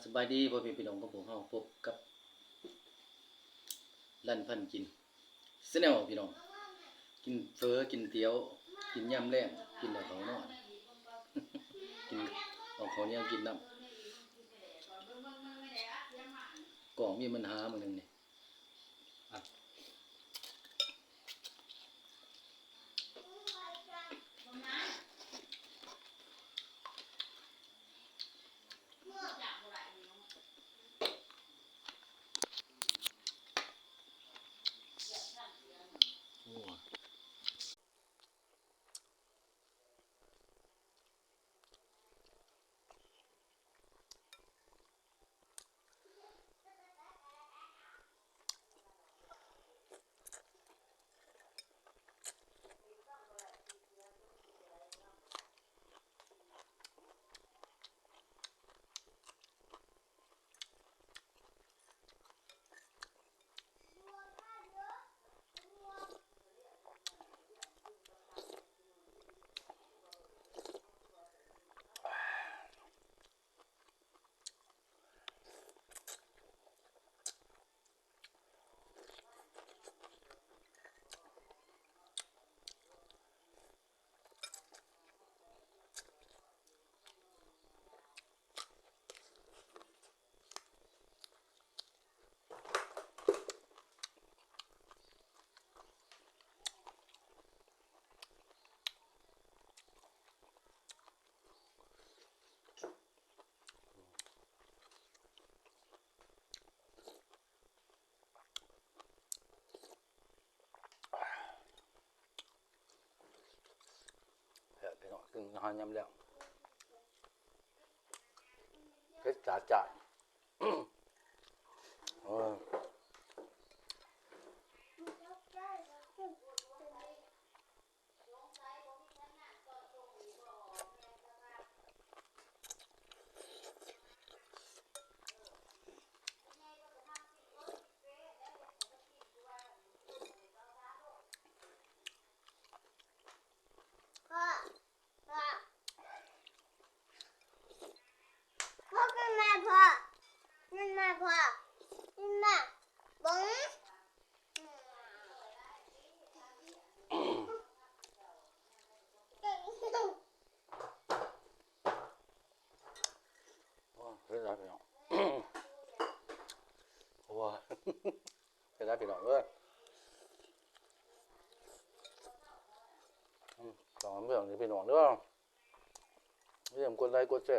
ສະບາຍດີພໍ່ແມ່ພີ່ນ້ອງຂອງພວກເຮົາ, ພົບກັບລັນພັນກິນແຊນແນວພີ່ນ້ອງ. ກິນເຝີ, ກິນຕຽວ, ກິນຍາມແລງ, ກິນເອົາເຂົ້ານອນ, ກິນເອົາເຂົ້າໜຽວກິນນຳ. ກ້ອງມີບັນຫາມື້ໜຶ່ງນີ້. ແຊບພີ່ນ້ອງ, ກິນອາຫານຍາມແລງ ເຜັດຈ້າດຈ້ານ. ໂອ້ຍ. ພໍ່ ພໍ່ ພໍ່ກິນມາ ພໍ່ກິນມາ ພໍ່ກິນມາ ເບິ່ງ. ໂອ້ ເຜັດຫຼາຍພີ່ນ້ອງ. ໂອ້ຍ ເຜັດຫຼາຍພີ່ນ້ອງເອີຍ. ອືມ ຕ້ອງເບິ່ງເດີພີ່ນ້ອງເດີ. ຢ່າລືມກົດໄລກົດແຊ